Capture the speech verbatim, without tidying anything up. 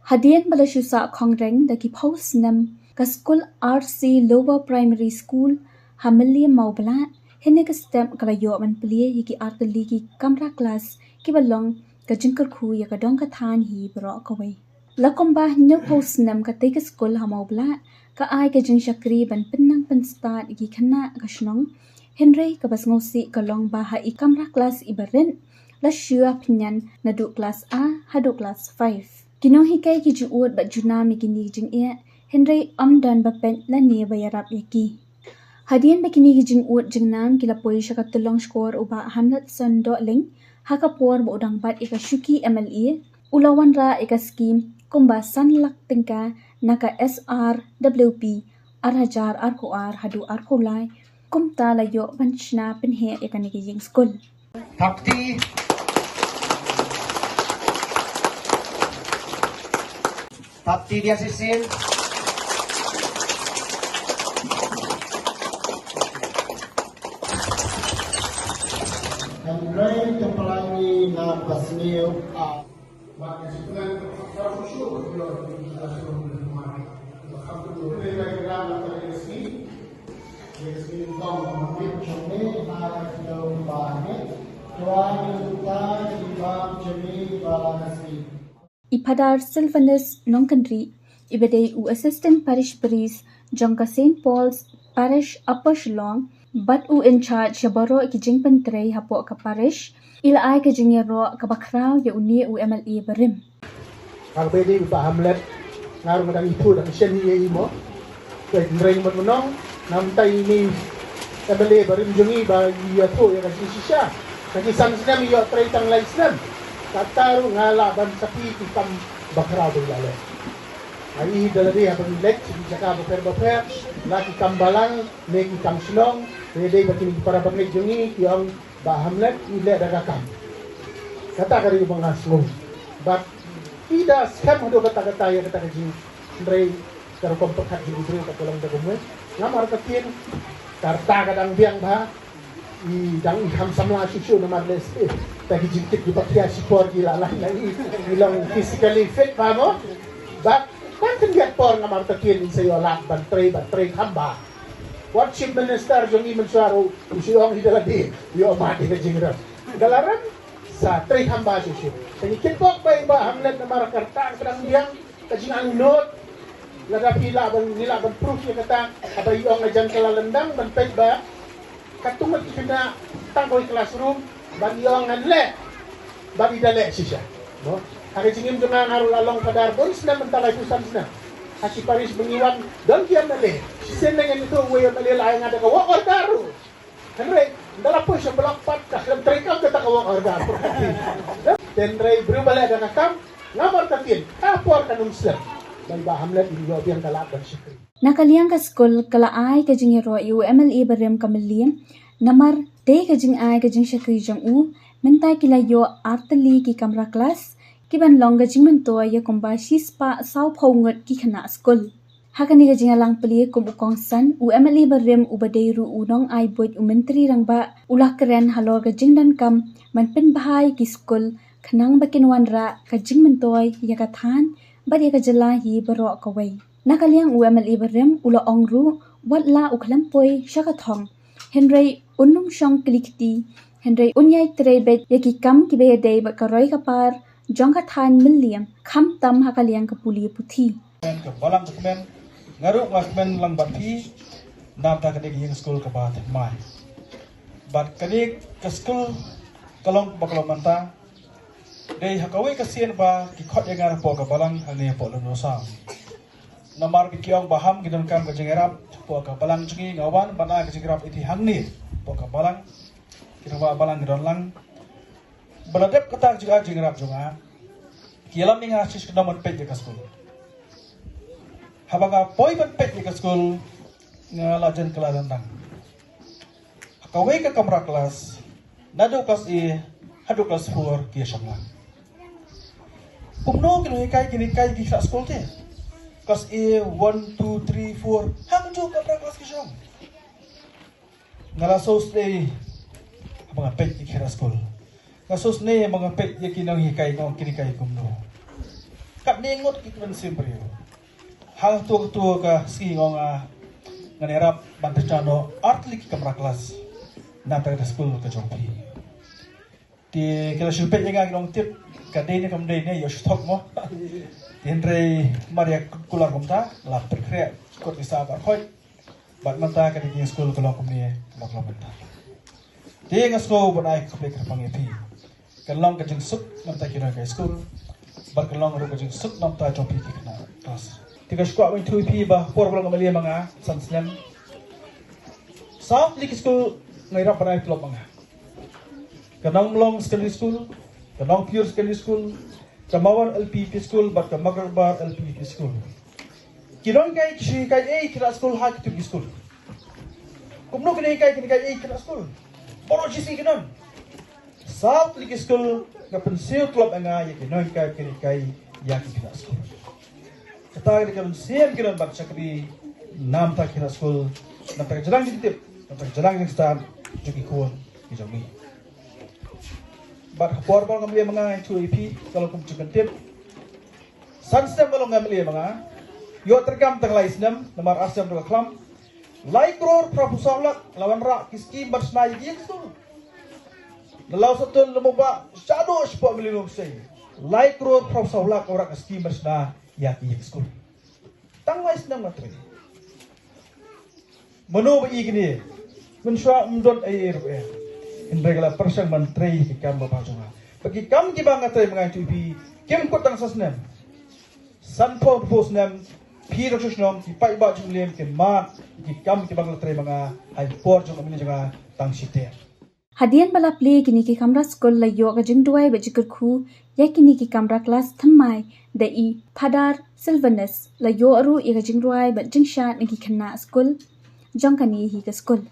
Hadien ba la shu sah khongreng da ki phew snem, ka skul R C Lower Primary School ha Mylliem Mawblah, hynne ka step ka la ïoh ban plie ïa ki artylli ki kamra klas kiba long ka jingkyrkhu ïa ka dong ka thaiñ hi baroh kawei. La kumba hynñiewphew snem katei ka skul ha Mawblah ka ai ka jingshakri ban pynnang pynstad ïa ki khynnah ka shnong. Hynrei kaba sngewsih ka long ba ha i kamra klas iba rit la shu ïa pynïaid naduh klas A haduh klas five. Ki nonghikai ki ju ud bad ju nam ïa kine ki jingeh, hynrei ym don ba peit lane ba ïarap ïa ki. Hadien ba kine ki jingud jingnam ki la poi sha ka tyllong shkor u Bah Hamletson Dohling, ha ka por ba u dang bat ïa ka shuki M L A, u la wanrah ïa ka skim kumba san lak tyngka na ka S R W P ar hajar arphew ar haduh arphew lai, kumta la ïoh ban shna pynheh ïa kane ka ïing skul. Thapti. Thapti dia sisin. Hynrei ka pelangi na ka sniew a. I Phadar Sylvanus Nongkynrih, iba dei u Assistant Parish Priest jong ka Saint Paul's Parish Upper Shillong, bad u in charge ïa baroh ki jingpyntrei hapoh ka parish, i la ai ka jingïaroh kaba khraw ïa une u M L A barim. Haba ïadei bad Bah Hamlet, nga ruh nga dang ithuh da ka shen hi ïa i mo. Te hynrei mut mynno, namar ine i M L A barim jong ngi ba i ïathuh ïa ka jingshisha. Ka ki san snem i ïoh trei tang lai snem. Kata ruh nga lah ban sapi ki kam bakhraw ba i la leh. Nga i da lade haba ngi leit sha ki jaka bapher bapher, la ki kam balang ne ki kam shnong, ïadei bad kine ki para bangeit jong ngi ki ong Bah Hamlet i leh da ka kam. Kata ka dei ba nga sngew. Bad i da skhem haduh katta katta ïa kata ka jing, hynrei ka rukom pyrkhat jong u briew ka long da kumne. Ngam artatien, ka rta ka dang biang bha. I dang i kham samla shuh shuh namar lehse ta ki jingkit kiba khia shipor ki la lah na i, i long physically fit bha mo. Bad tang khyndiat por ngam artatien i sa ïoh lad ban trei, ban trei kham bha. Wat Chief Minister jong ngi mynshuwa ruh u shu ong hi da lade, ïoh mad ïa ka jingrep. Ka la rem, sa trei kham bha shuh shuh. Te ngi kitbok ba i Bah Hamlet namar ka rta ka dang biang, ka jingangnud. Lada phi lah ban, ngi lah ban proof ïa kata, haba i ong hajan ka la lyndang ban peit ba ka tyngut ki khynnah tang kawei classroom, ban i ong ngan leh. Bad i da leh shisha. Mo? Ha ka jingim jong nga nga ruh la long phadar bun snem mynta laiphew san snem. Ha shi parish ba ngi wan don ki M L A. Shisien ngan ïathuh uwei u M L A la ai nga da ka work order ruh. Hynrei ynda la poi sha block pat ka khlem treikam kata ka work order. Te hynrei briew ba leh da ka kam, ngam artatien, ka por kan ym slem. Ba i Bah Hamlet i ïoh biang ka lad ban shakri. Na ka liang ka skul ka la ai ka jingïaroh ïa u M L A barim ka Mylliem, namar dei ka jingai ka jingshakri jong u, mynta ki la ïoh artylli ki kamra klas, ki ban long ka jingmyntoi ïa kumba shispah sawphew ngut ki khynnah skul. Ha kane ka jingïalang plie kum u kongsan, u M L A barim uba dei ruh u nongai buit u Myntri Rangbah, u la kren halor ka jingdonkam ban pynbha ïa ki skul, khnang ba kin wanrah ka jingmyntoi ïa ka thaiñ bad ïa ka jylla hi baroh kawei. Na ka liang u M L A barim u la ong ruh, wat la u khlem poi sha ka thong, hynrei un ym shong kli kti, hynrei un ïai trei beit ïa ki kam kiba ïadei bad ka roi ka par jong ka thaiñ Mylliem, khamtam ha ka liang ka pule puthi. Ka balang ka kmen, nga ruh nga kmen lang bad phi, namar kane ka ïing skul kaba thymmai. Bad kane ka skul ka long ba ka long mynta, dei ha kawei ka sien ba ki khot ïa nga hapoh ka balang hangne hapoh Lynrosam. Namar ba ki ong ba ham ki donkam ka jingïarap hapoh ka balang jong ngi, nga wan ban ai ka jingïarap ïa ki hangne hapoh ka balang. Ki ong ba balang ki don lang. Ba la dep kata ka jingïarap jong nga, ki ïalam ïa nga shisyndon ban peit ïa ka skul. Haba nga poi ban peit ïa ka skul, nga la jan kylla lyndang. Ha kawei ka kamra klas, naduh klas A haduh klas four ki ïashong lang. Kumno ki nonghikai kin hikai ki khynnah skul te? Klas A, one, two, three, four, ha kajuh ka kamra klas ki shong. Nga la sngewsynei haba nga peit ïa ki khynnah skul. Nga sngewsynei haba nga peit ïa ki nonghikai, nga ong kin hikai kumno. Katne ngut ki kmen sim briew. Hangto to ka sngi nga ong, ah, ngan ïarap ban pynshah noh artylli ki kamra klas na kata ka skul ka jong phi. Te ki la shu peit ïa nga ki ong tip ka dei ne kam dei ne ïoh shu thok mo. Te hynrei mar ïa kular kumta la pynkhreh kot ki sa ba khot. Bad mynta ka dei ka skul ka long kumne, ka long mynta. Te nga sngew ban ai khublei kyrpang ïa phi. Ka long ka jingsuk mynta ki nonghikai skul. Bad ka long ruh ka jingsuk mynta jong phi ki khynnah klas. Te ka shuwa ban ïathuh ïa phi ba por ba long M L A ma nga san snem. Saw tylli ki skul nga ïarap ban ai tulop ma nga. Ka Nongmlong Secondary School, ka Nongpyiur Secondary School, ka Mawar L P P School, bad ka Makarbar L P P School. Ki nonghikai ki shu hikai ei khynnah skul ha kito ki skul. Kumno kin hikai kin hikai ei khynnah skul. Baroh shi sngi ki don. Saw tylli ki skul nga pynsiew tulop ïa nga ïa ki nonghikai kin hikai ïa ki khynnah skul. Kata ka dei ka mynsiem ki don ban shakri na bynta ki khynnah skul, na bynta ka jingtip, na bynta ka jingstad jong ki khun ki jong ngi. Bad ha por ba long M L A ma nga, nga ïathuh ïa phi, ka long kum jingtip. San snem ba long M L A ma nga, ïoh treikam tang lai snem, namar ar snem ruh ka khlam. Lai klur phra phew saw lak la wanrah ki skim ban shna ïa ki ïing skul. Na Lawsohtun, Lum U Bah, shaduh shapoh Mylliem Umsning. Lai klur phra phew saw lak la wanrah ki skim ban shna ïa ki ïing skul. Tang lai snem nga trei. Mano ba ïohi kine? Mynshuwa ym don ei ei ruh eh. Hynrei ka la pyrshang ban trei ki kam babha jong nga. Bad ki kam kiba nga trei ma nga ïathuh ïa phi, kim kut tang san snem. Sanphew hynriewphew snem, phi dang shu shnong, ki paidbah jong Mylliem kin mad ïa ki kam kiba nga la trei ma nga ha ki por jong ka MLA jong nga tang shiteng. Hadien ba la plie kine ki kamra skul, la ïoh ka jingduwai bad jingkyrkhu ïa kine ki kamra klas thymmai da i Phadar Sylvanus. La ïoh ruh ïa ka jingduwai bad jingshad na ki khynnah skul jong kane hi ka skul.